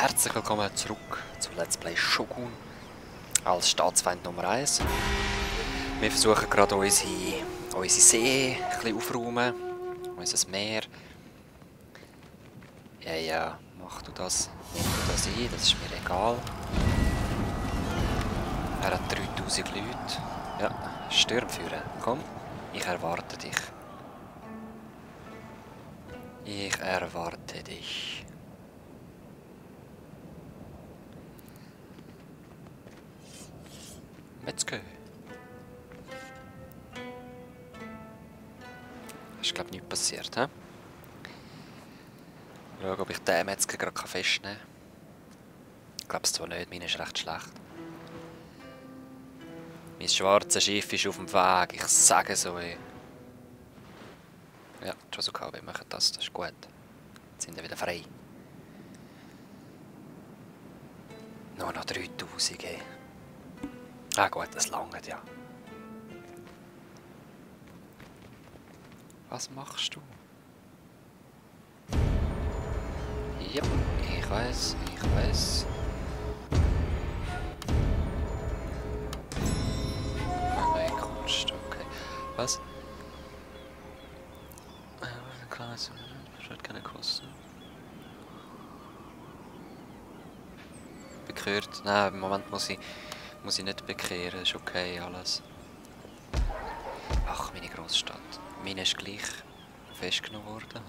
Herzlich willkommen zurück zu Let's Play Shogun als Staatsfeind Nummer 1. Wir versuchen gerade unsere See ein bisschen aufzuräumen, unser Meer. Ja, mach du das, nimm du das ein, das ist mir egal. Er hat 3000 Leute. Ja, Sturmführer, komm, ich erwarte dich. Ich erwarte dich. Metzger. Ist glaube nichts passiert, hä? Schauen, ob ich den Metzger gerade festnehmen kann. Ich glaube es zwar nicht, meine ist recht schlecht. Mein schwarzes Schiff ist auf dem Weg, ich sage es euch. Ja, Josuke, wir machen das ist gut. Jetzt sind wir wieder frei. Nur noch 3000, ey. Ah gut, das langt ja. Was machst du? Ja, ich weiß. Neue Kunst, okay. Was? Klar, es hat keine Kosten. Bekehrt? Nein, im Moment muss ich nicht bekehren, ist okay alles. Ach, meine Großstadt. Meine ist gleich festgenommen worden.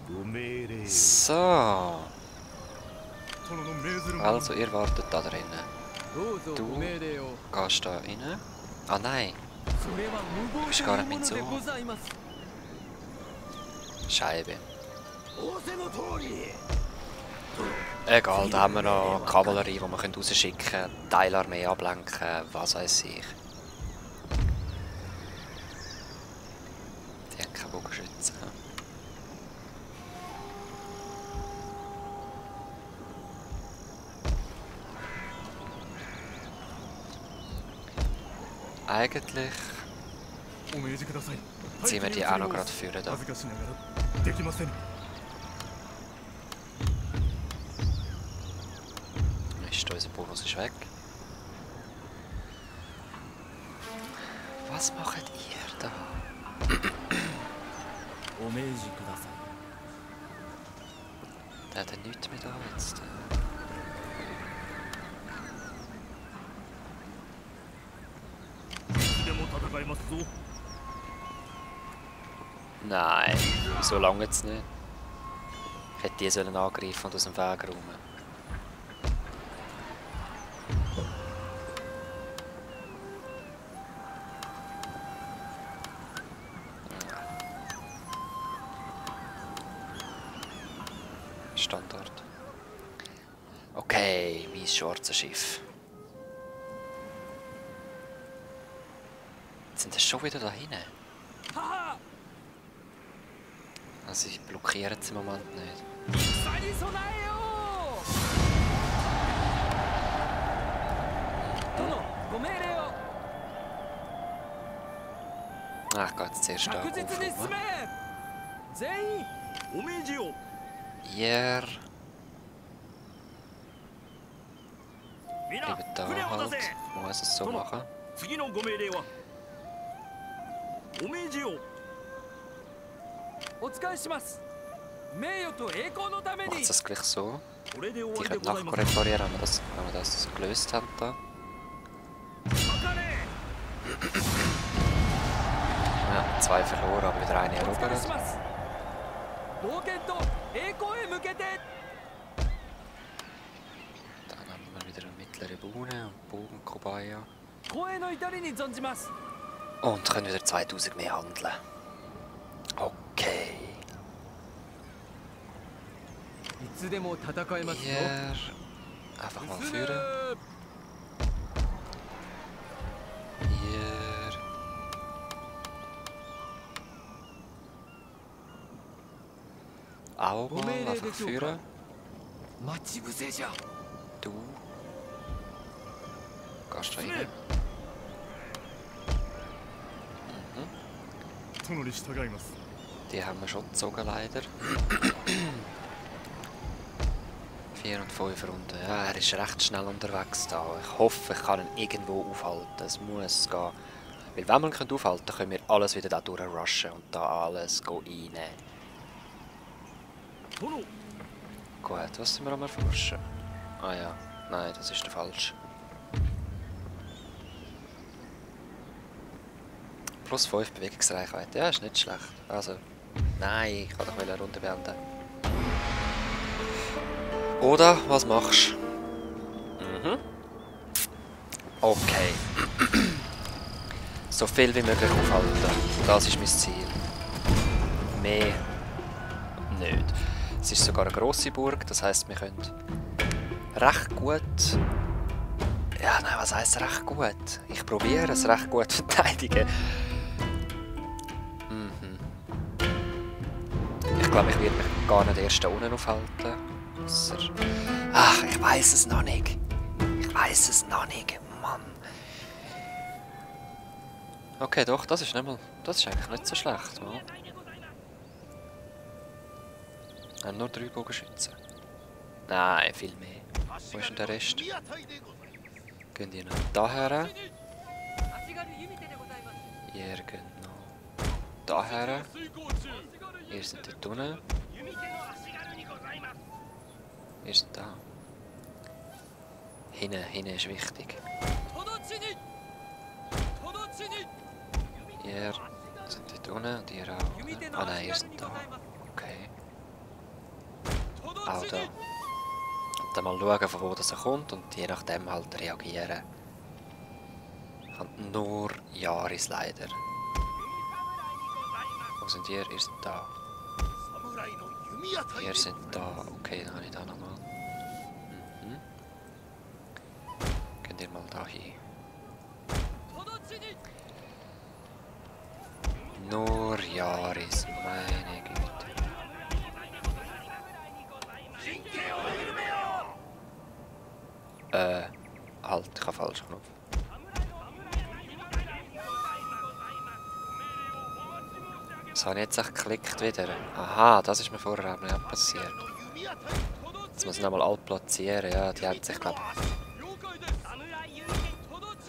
Hm? So. Also, ihr wartet da drinnen. Du gehst da rein. Ah nein. Du bist gar nicht mit so. Scheibe. Egal, da haben wir noch Kavallerie, die wir rausschicken können, Teilarmee ablenken, was weiß ich. Die haben keine Bogenschützen. Eigentlich ziehen wir die auch noch gerade führen da. Unser Bonus ist weg. Was macht ihr da? Der hat nichts mehr da jetzt. Nein, so lange jetzt nicht. Ich hätte die sollen angreifen und aus dem Weg räumen. Standort. Okay, mein schwarzes Schiff. Jetzt sind sie schon wieder da hinten. Also ich blockiere es im Moment nicht. Ach, ich gehe jetzt zuerst da aufräumen. Ihr bleibt da halt. Ich muss es so machen. Macht es gleich so. Die können nachkorrigieren, wenn wir das gelöst haben. Da. Ja, 2 verloren, aber wieder eine erobert. Dann haben wir wieder eine mittlere Buhne und Bogenkobaya. Und können wieder 2000 mehr handeln. Okay. Hier einfach mal führen. Hier. Auch mal einfach führen. Du. Gehst rein. Die haben wir schon gezogen, leider. 4 und 5 Runden. Ja, er ist recht schnell unterwegs da. Ich hoffe, ich kann ihn irgendwo aufhalten. Es muss gehen. Weil wenn wir ihn aufhalten können, können wir alles wieder da durchrushen und da alles reinnehmen. Gut, was sind wir am erforschen? Ah ja, nein, das ist der falsche. Plus 5 Bewegungsreichweite, ja, ist nicht schlecht. Also, nein, ich kann doch eine Runde beenden. Oder, was machst du? Mhm. Okay. So viel wie möglich aufhalten. Das ist mein Ziel. Mehr nicht. Es ist sogar eine grosse Burg, das heisst, wir können recht gut... Ja, nein, was heisst recht gut? Ich probiere es recht gut zu verteidigen. Ich glaube, ich werde mich gar nicht erst da unten aufhalten. Ach, ich weiß es noch nicht. Ich weiß es noch nicht, Mann. Okay, doch, das ist nicht mal... Das ist eigentlich nicht so schlecht, Mann. Nur 3 Bogenschützen. Nein, viel mehr. Wo ist denn der Rest? Gehen die noch daher? Ihr geht noch daher. Ihr seid dort unten. Ihr seid da. Hinten ist wichtig. Ihr seid dort unten und ihr auch. Ah nein, ihr seid da. Okay. Auch da. Und dann mal schauen, von wo das kommt und je nachdem halt reagieren. Ich habe nur Jahres leider. Wo sind ihr? Ihr seid da. Ihr seid da. Okay, dann habe ich da nochmal. Könnt ihr mal da hin. Nur Jahres, meine Güte. Halt, ich habe falsch Knopf. Was habe ich jetzt echt geklickt wieder? Aha, das ist mir vorher auch nicht passiert. Jetzt muss ich nochmal alt platzieren, ja, die hat sich, glaube ich...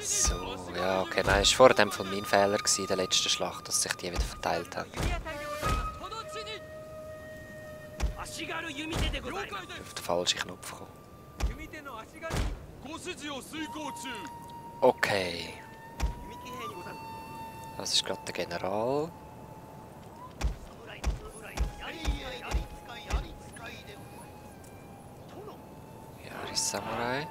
So, ja, okay, nein, es war vor dem von meinem Fehler in der letzten Schlacht, dass sich die wieder verteilt haben. Auf den falschen Knopf gekommen. Okay. Das ist gerade der General. Yaris Samurai.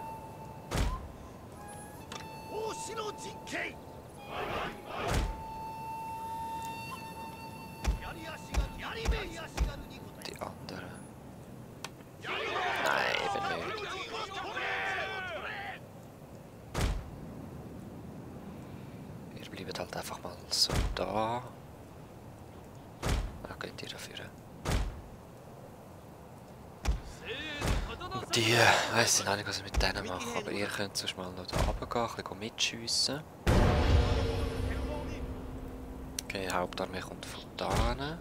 Die andere. Nein, eben nicht. Ihr bleibt halt einfach mal so da. Da geht ihr dafür. Und die, weiss ich nicht, was ich mit denen mache, aber ihr könnt sonst mal noch da runtergehen, ein bisschen mitschiessen. Okay, Hauptarmee kommt von da hin.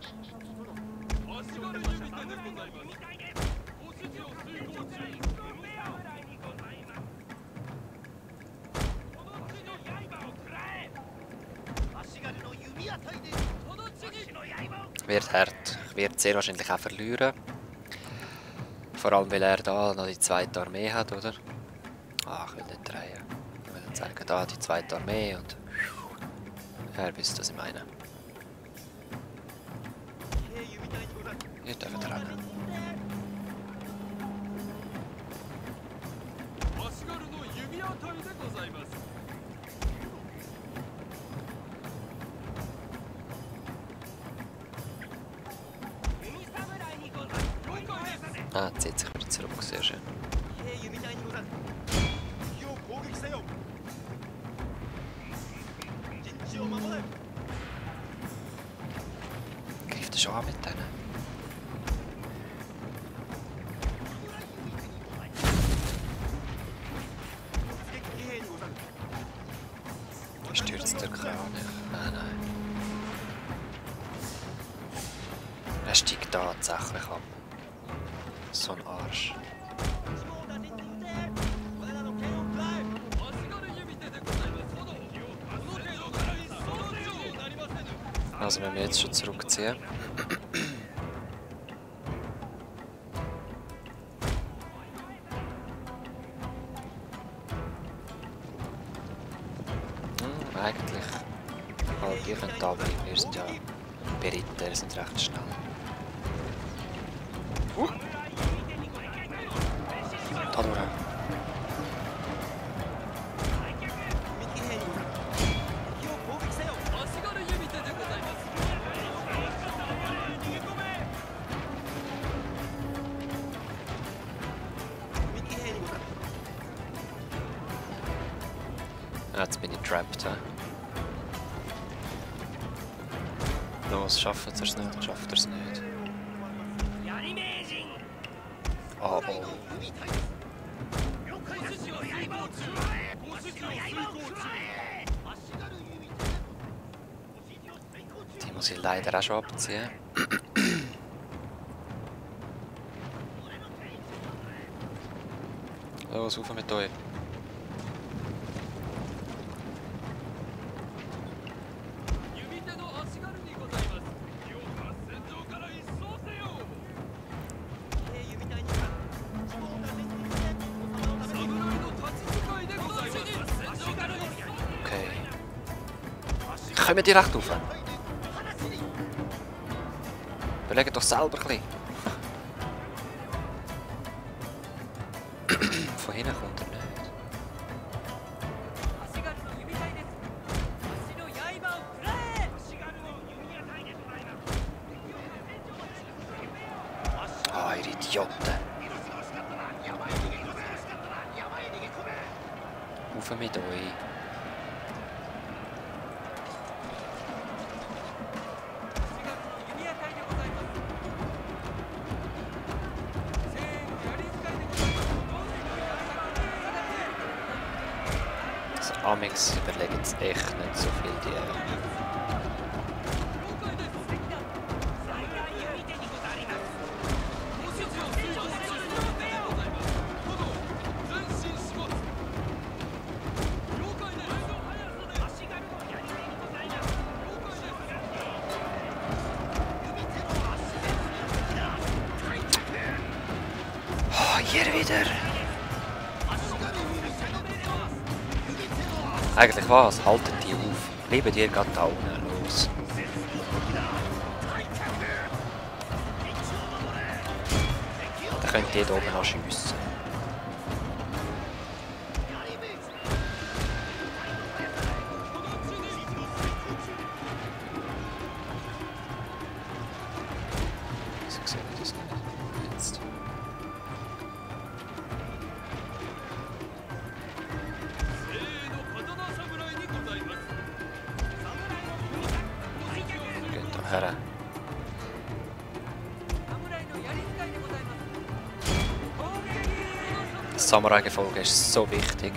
Wird hart. Ich werde sehr wahrscheinlich auch verlieren. Vor allem, weil er da noch die zweite Armee hat, oder? Ah, ich will nicht drehen. Ich will dann sagen, da die zweite Armee und... Ja, ihr wisst, was ich meine. Ihr dürft rennen. Ah, zieht sich wieder zurück, sehr schön. Greift er schon an mit denen? Stürzt der Kran nicht? Nein, nein. Er steigt tatsächlich ab. So ein Arsch. Also wenn wir jetzt schon zurückziehen. Eigentlich. Aber ihr könnt da bleiben, wir sind ja Beritter, wir sind recht schnell. Da durch. Jetzt bin ich trapped, hä? Los, schafft er es nicht, schafft er es nicht. Oh oh. Die muss ich leider auch schon abziehen. Los, rauf mit euch. Kommen die recht rauf? Überlegt doch selber ein bisschen. Von hinten kommt er nicht. Ah, ihr Idioten. Rauf mit euch. Amix überlegen jetzt echt nicht so viel die. Oh, hier wieder. Eigentlich was? Haltet die auf. Bleiben die gerade da unten los. Dann könnt ihr hier oben noch schiessen. So sehe ich das nicht. Jetzt. Her. Das Samurai-Gefolge ist so wichtig.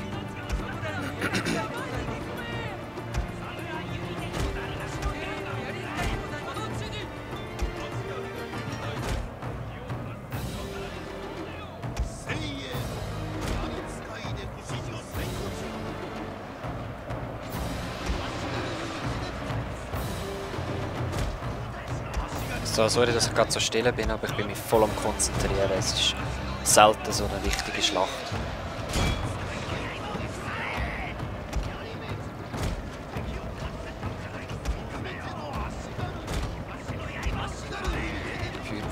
So, sorry, dass ich gerade so still bin, aber ich bin mich voll am Konzentrieren. Es ist selten so eine wichtige Schlacht.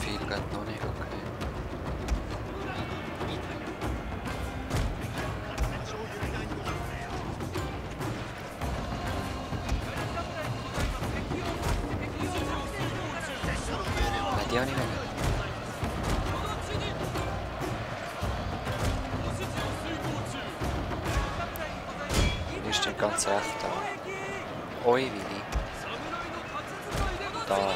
Viel geht noch nicht, okay. Die habe ich nicht. Hier steht ganz recht da. Oi, Willi. Da.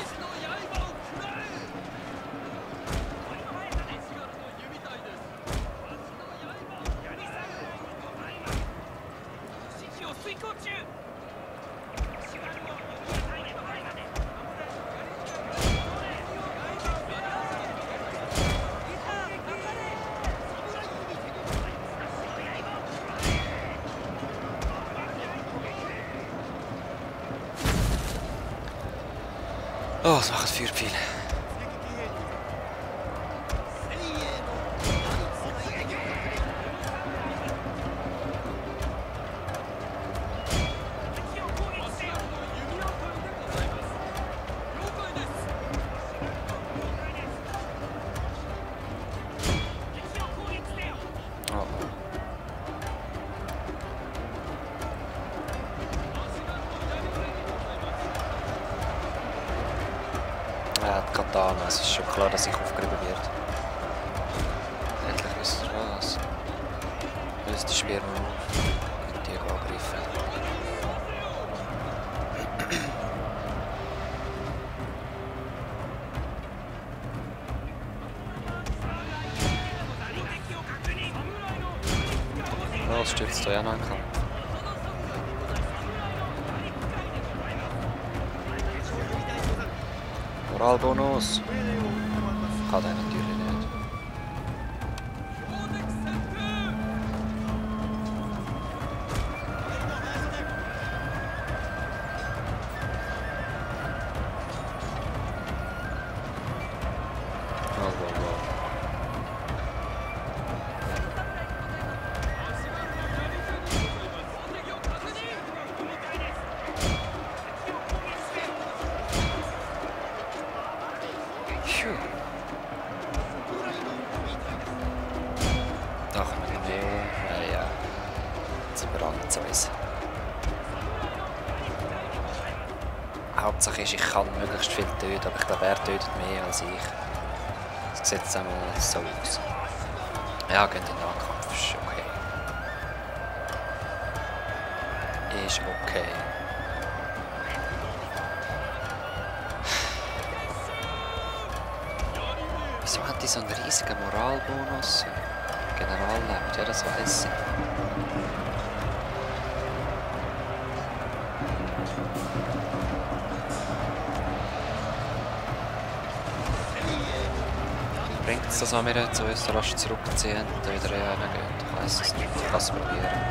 es macht Feuerpfeile. Er hat Katana, es ist schon klar, dass ich aufgerieben werde. Endlich wisst ihr was. Löst die Speer mal auf. Könnt ihr angreifen. Los, stürzt euch auch noch einen Kampf. Moralbonus! Kann er natürlich nicht. Ach, nee, ja. Jetzt sind wir alle zu wissen. Hauptsache ist, ich kann möglichst viel töten, aber ich glaube, er tötet mehr als ich. Das sieht jetzt einmal so aus. Ja, geht in den Nahkampf, ist okay. Ist okay. Wieso hat die so einen riesigen Moralbonus? General lebt, ja, das weiss ich. Bringt es das, wenn wir zu uns rasch zurückziehen und dann wieder reingehen? Ich weiss es nicht, ich kann es probieren.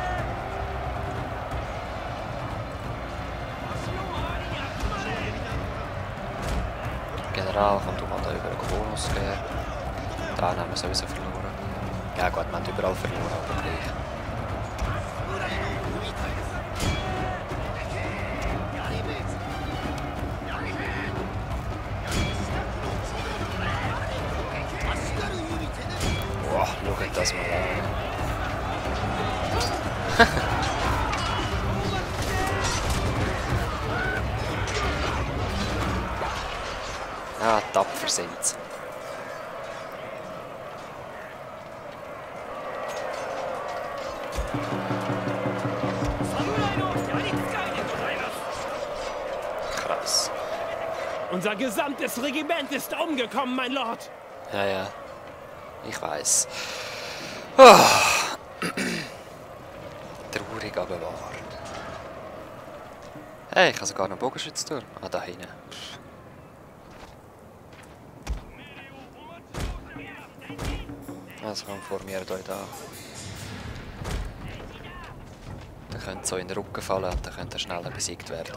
General kommt mal da über einen Bonus geben. Da haben wir sowieso verloren. Ja gut, wir haben überall verloren, aber gleich. Boah, schaut das mal an. Ja, tapfer sind sie. Krass. Unser gesamtes Regiment ist umgekommen, mein Lord. Ja, ja. Ich weiß. Oh. Traurig, aber wahr. Hey, ich habe sogar noch einen Bogenschützturm. Ah, da hinten. Also komm, formiert euch da. Dann könnt ihr so in den Rücken fallen und dann könnt ihr schneller besiegt werden.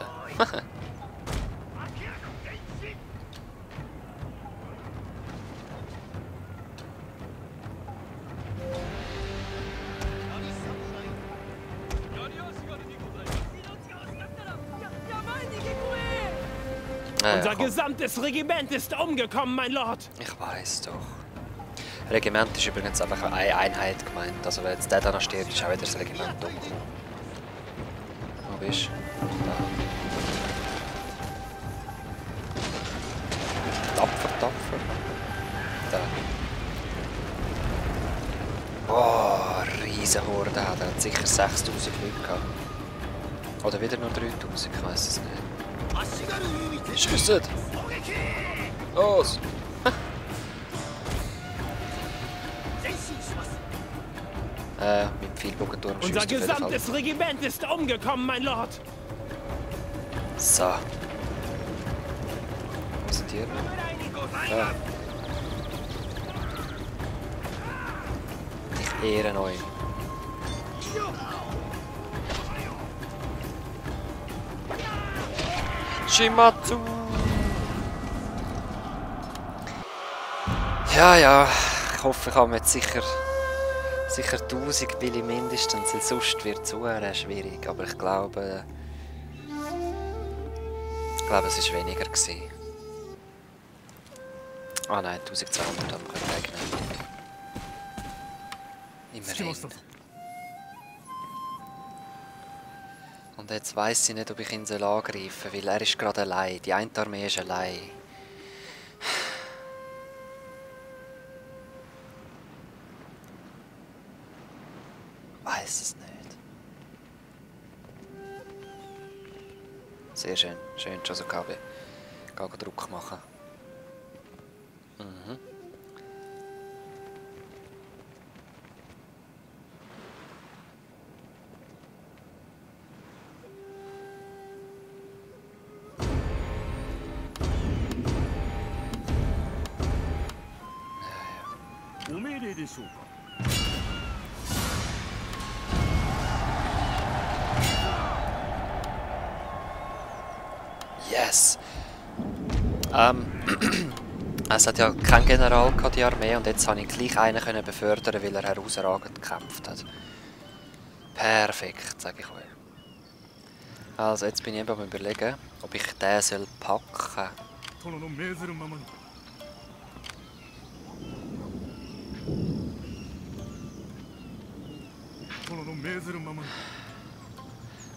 Unser gesamtes Regiment ist umgekommen, mein Lord. Ich weiß doch. Regiment ist übrigens einfach eine Einheit gemeint. Also wenn jetzt der da noch stirbt, ist auch wieder das Regiment umgekommen. Wo bist du? Da. Tapfer, tapfer. Da. Boah, riesen Horde. Der hat sicher 6000 Leute gehabt. Oder wieder nur 3000, ich weiß es nicht. Schiessen! Los! Mit viel Bogenturm schießt Unser gesamtes Regiment ist umgekommen, mein Lord. So. Wo sind die? Ja. Ich ehre euch. Shimatsu! Ja, ja. Ich hoffe, ich habe jetzt sicher 1000 Billy mindestens, weil sonst wird es sehr schwierig. Aber ich glaube, es war weniger gewesen. Ah nein, 1200 haben wir eignen. Immerhin. Und jetzt weiss ich nicht, ob ich ihn angreifen soll, weil er ist gerade allein. Die eine Armee ist allein. Weiss es nicht. Sehr schön. Schön, Josukabe. Geh Druck machen. Mhm. Yes! Es hat ja keinen General gehabt, die Armee, und jetzt konnte ich gleich einen befördern, weil er herausragend gekämpft hat. Perfekt, sage ich euch. Also, jetzt bin ich eben am Überlegen, ob ich den soll packen soll.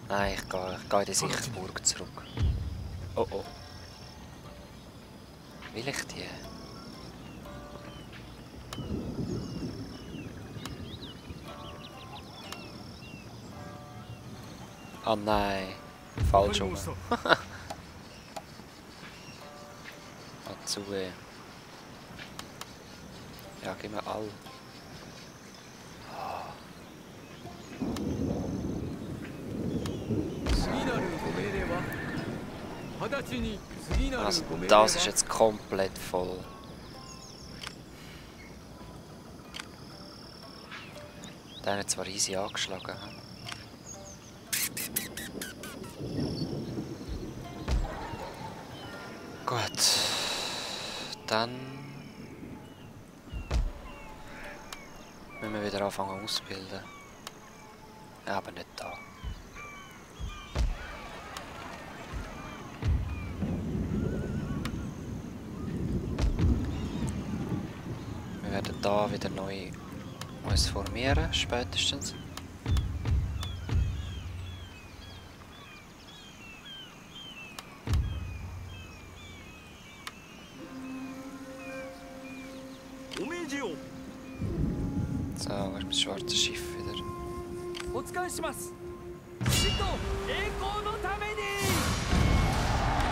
Nein, ich gehe in die Sichtburg zurück. Oh oh. Will ich die? Ah nein, falsch rum. Zu. Ja, gib mir all. Also, das ist jetzt komplett voll. Der hat zwar easy angeschlagen. Gut. Dann müssen wir wieder anfangen auszubilden. Ja, aber nicht da. Wir werden da wieder neu uns formieren, spätestens. So, wo ist mein schwarzes Schiff wieder?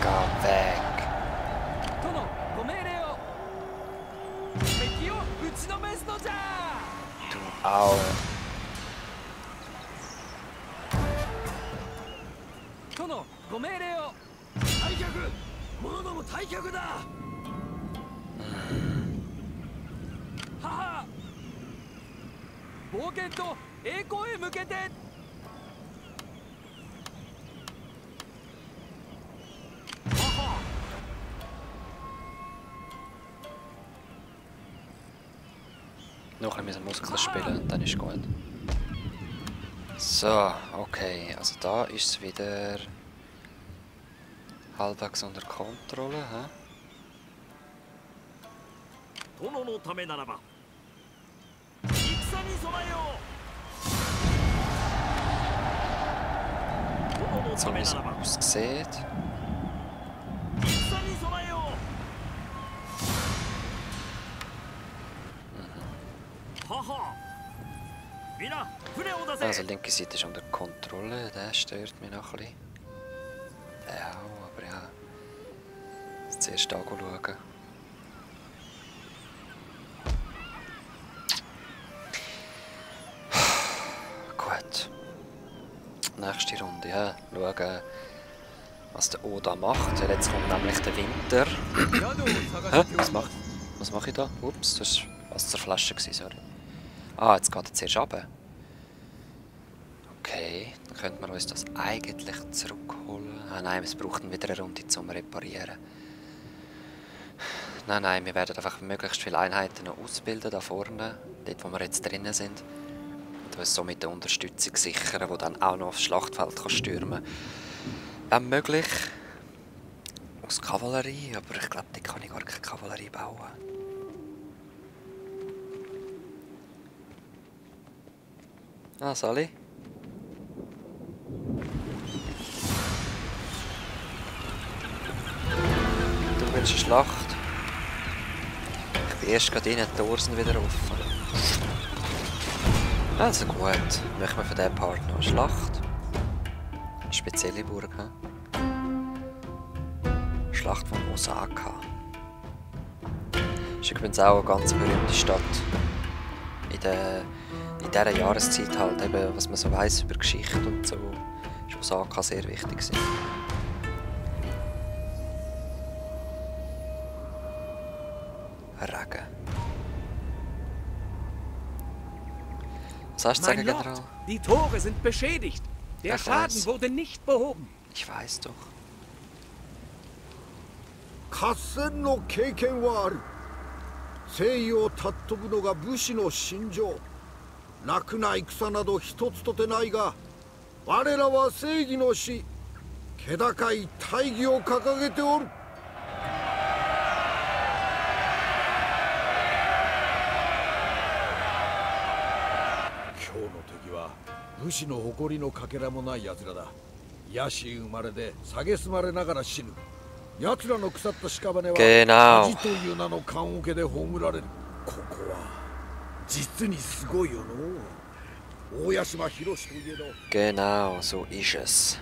Geh weg! Du Aue! Noch ein bisschen Muskeln spielen, dann ist gut. So, okay, also da ist es wieder halbwegs unter Kontrolle, hä? So wie es aussieht. Also linke Seite ist unter Kontrolle, der stört mich noch ein bisschen. Der auch, aber ja. Jetzt zuerst anschauen. Gut. Nächste Runde, ja. Schauen, was der Oda macht. Weil jetzt kommt nämlich der Winter. Hä? Was mache ich da? Ups, das war Wasserflasche, sorry. Ah, jetzt geht er zuerst runter. Okay, dann könnte man uns das eigentlich zurückholen. Ah nein, es braucht wieder eine Runde zum Reparieren. Nein, nein, wir werden einfach möglichst viele Einheiten noch ausbilden, da vorne, dort wo wir jetzt drinnen sind. Und uns somit eine Unterstützung sichern, die dann auch noch aufs Schlachtfeld kann stürmen kann. Wenn möglich, aus Kavallerie, aber ich glaube, da kann ich gar keine Kavallerie bauen. Ah, Sally. Du willst eine Schlacht? Ich bin erst gerade rein, die Tore sind wieder offen. Also gut, machen wir von diesem Part noch eine Schlacht. Eine spezielle Burg, ne? Schlacht von Osaka. Das ist übrigens auch eine ganz berühmte Stadt. In dieser Jahreszeit halt, eben, was man so weiss über Geschichte und so, ist Osaka sehr wichtig gewesen. Regen. Was hast du zu sagen, Mein Lord, General? die Tore sind beschädigt. Der Ich Schaden weiß. wurde nicht behoben. Ich weiß doch. 合戦の経験はある。正義を尊ぶのが武士の信条。楽な戦など一つとてないが、我らは正義の師、気高い大義を掲げておる。今日の敵は武士の誇りのかけらもない奴らだ。野心生まれで蔑まれながら死ぬ。奴らの腐った屍は Genau. 恥という名の棺桶で葬られる。ここは実にすごいよの。大屋島博士といえど Genau, so ist es.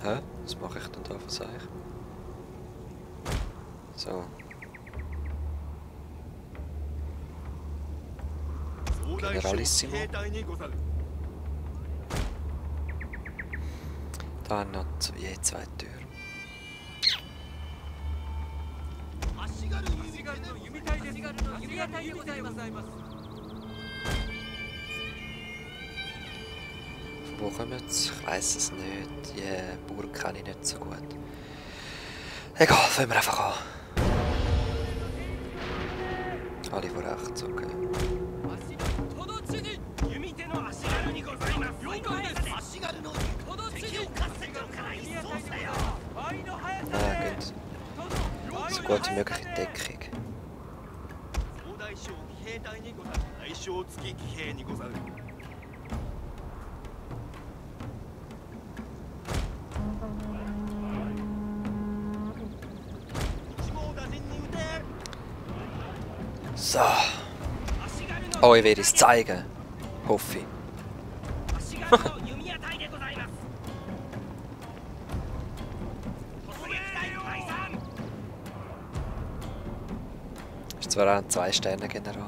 Hä? Was mache ich denn da für Zeichen? So. Generalissimo. Da noch je zwei Türen. Von wo kommen sie? Ich weiss es nicht. Die Burg kenne ich nicht so gut. Egal, fangen wir einfach an. Alle von rechts, okay. Ah, gut. So gut wie möglich in Deckung. So. Oh, ich werde es zeigen. Hoffe ich. Ist zwar auch ein 2-Sterne-General.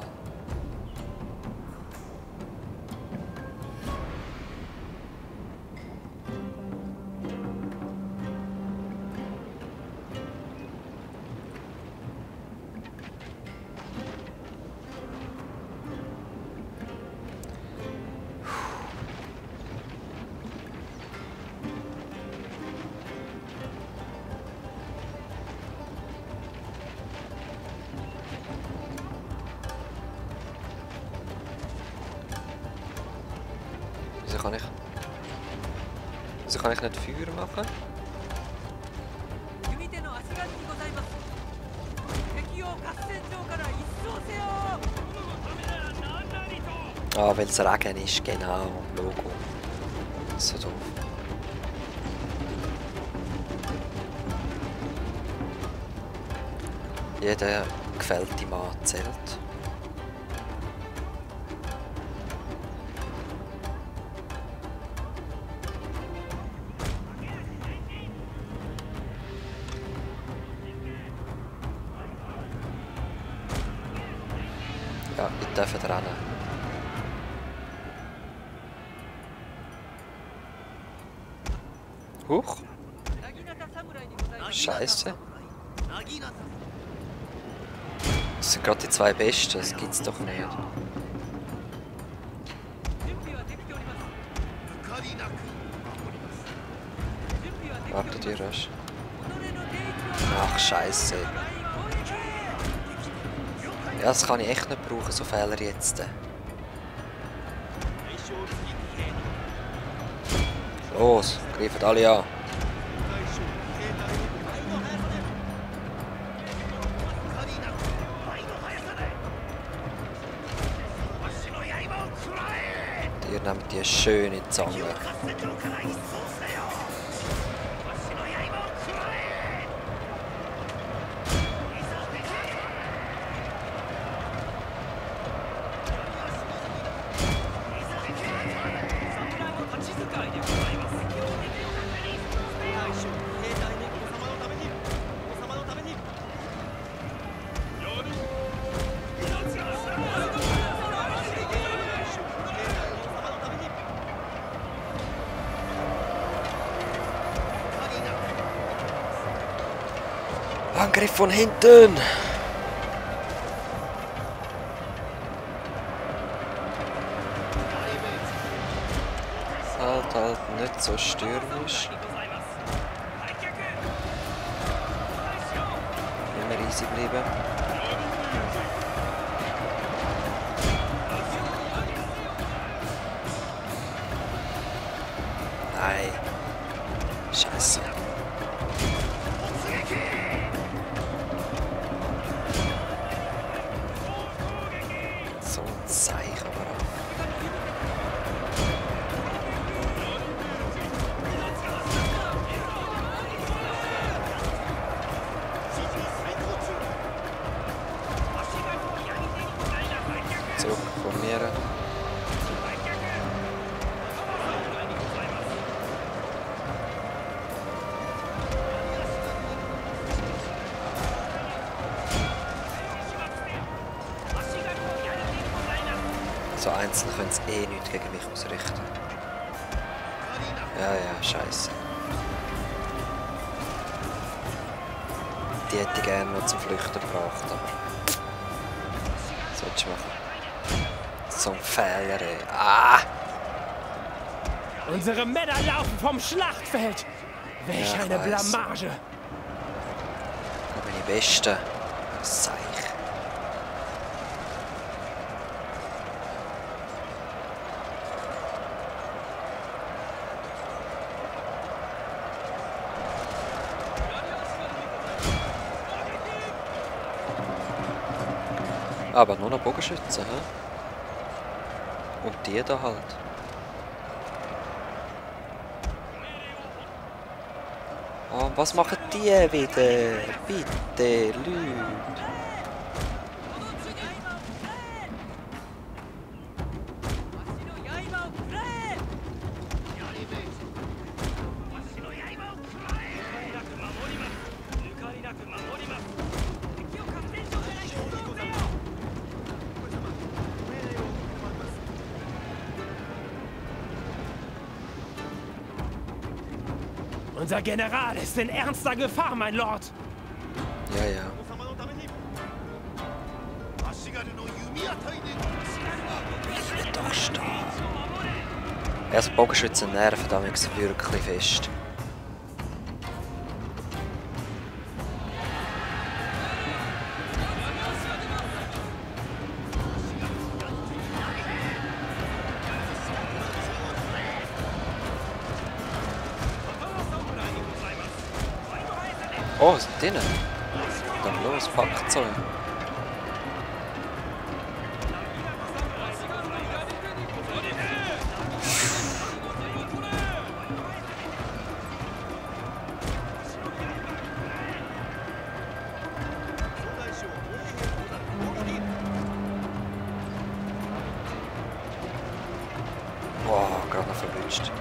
Wieso kann ich nicht Feuer machen? Ah, weil es Regen ist, genau, Logo. So doof. Jeder gefällte Mann zählt. Ja, ich darf rennen. Huch. Scheiße. Das sind gerade die zwei Besten, das gibt's doch nicht. Wartet ihr rasch? Ach, Scheiße. Ja, das kann ich echt nicht brauchen, so Fehler jetzt. Los, greift alle an. Ihr nehmt die schöne Zange. Angriff von hinten! Halt nicht so stürmisch. Immer easy bleiben. Nein. Scheiße. So ein Zeichen aber auch. Zurück von mir. So einzeln können sie eh nichts gegen mich ausrichten. Ja, scheiße. Die hätte ich gerne noch zum Flüchten gebracht, aber... Was sollst du machen? So ein Fehler, ey. Ah! Unsere Männer laufen vom Schlachtfeld. Welch Ja, eine weiß. Blamage. Da bin ich Beste. Seich. Aber nur noch Bogenschützen, hä? Und die da halt. Oh, was machen die wieder? Bitte, Leute. Unser General ist in ernster Gefahr, mein Lord. Ja. Ich will doch stehen. Also Bogenschützen nerven damals wirklich fest. Oh, sind die drinnen? Dann los, packt so. Boah, gerade noch verwünscht.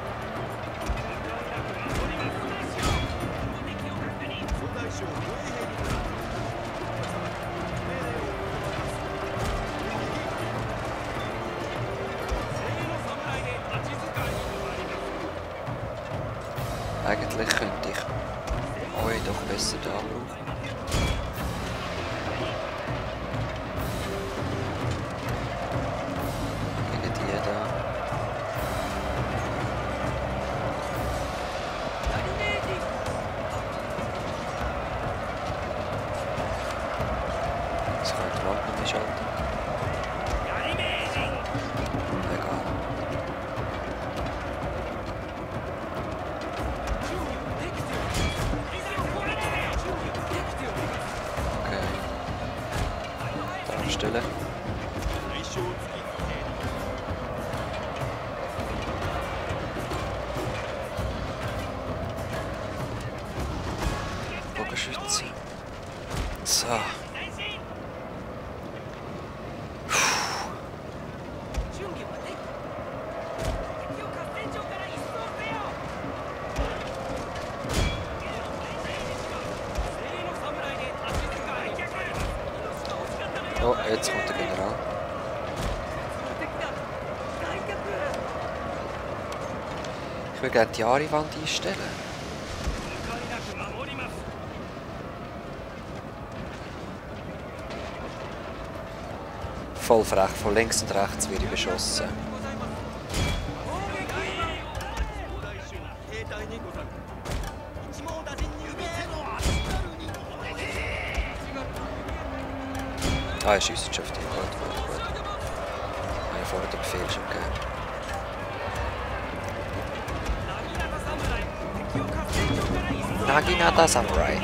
Eigentlich könnte ich euch doch besser da brauchen. Gegen die da. Das könnte die Lampe nicht schalten. Egal. Okay. Da stellen. Bogenschütze. So. Oh, jetzt kommt der General. Ich will gerne die Jahreswand einstellen. Voll frech, von links und rechts werde ich beschossen. Ah, er schiesst schon auf die. Gut. Ich habe vorher den Befehl schon gegeben. Naginata Samurai.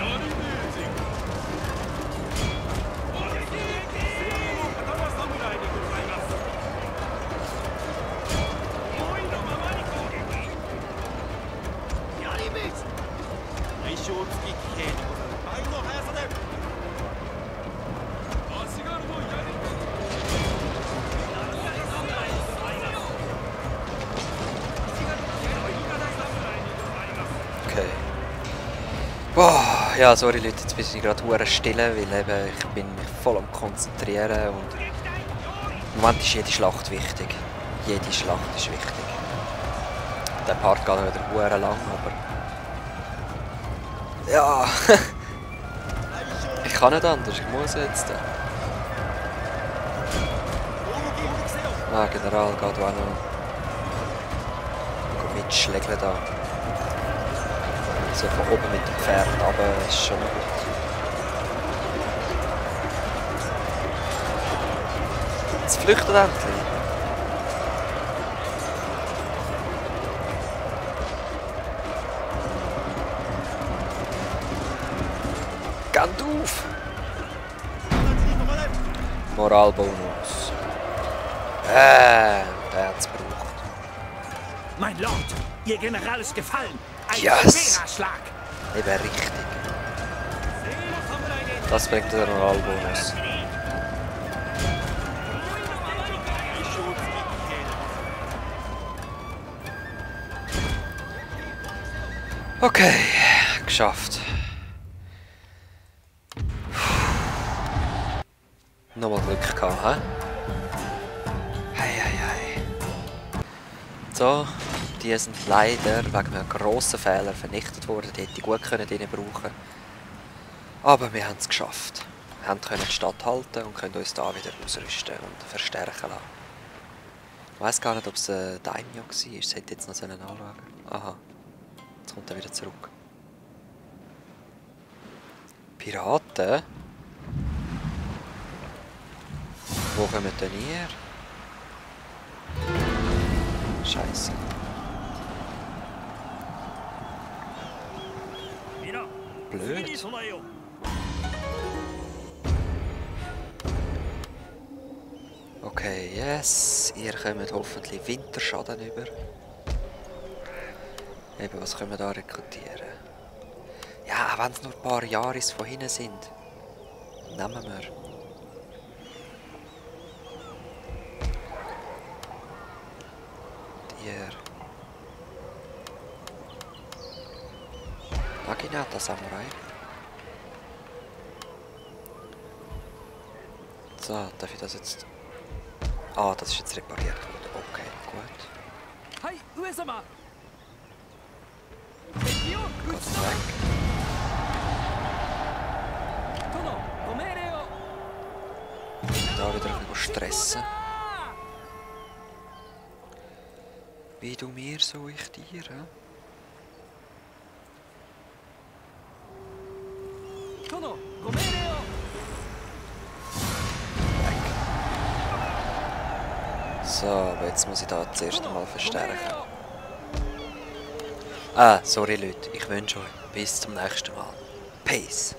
Okay. Boah, ja, sorry Leute, jetzt bin ich gerade hure still, weil eben ich bin mich voll am Konzentrieren und im Moment ist jede Schlacht wichtig. Jede Schlacht ist wichtig. Der Part geht wieder hure lang, aber ja, ich kann nicht anders, ich muss jetzt. Ah, General geht auch noch mitschlägeln da. So von oben mit dem Pferd, aber ist schon gut. Jetzt flüchtet endlich. Gandalf! Moralbonus. Der hat's gebraucht. Mein Lord, Ihr General ist gefallen. Ein Yes. schwerer Schlag. Eben richtig. Das bringt den Moralbonus. Okay, geschafft. Nochmal Glück gehabt, hä? Hei. So, die sind leider wegen einem grossen Fehler vernichtet worden. Die hätte ich gut können brauchen. Aber wir haben es geschafft. Wir können die Stadt halten und können uns da wieder ausrüsten und verstärken lassen. Ich weiss gar nicht, ob es ein Daimyo war. Das hätte jetzt noch anschauen. Aha. Jetzt kommt er wieder zurück. Piraten? Wo kommen denn her? Scheiße. Blöd. Okay, yes. Ihr kommt hoffentlich Winterschaden über. Eben, was können wir da rekrutieren? Ja, wenn es nur ein paar Jahre von hinten sind. Nehmen wir. Ihr. Naginata Samurai. So, darf ich das jetzt... Ah, das ist jetzt repariert worden. Okay, gut. Hi, Uesama! Geht weg. Da wieder ein bisschen stressen. Wie du mir, so ich dir. So, aber jetzt muss ich da das erste Mal verstärken. Ah, sorry Leute, ich wünsche euch bis zum nächsten Mal. Peace.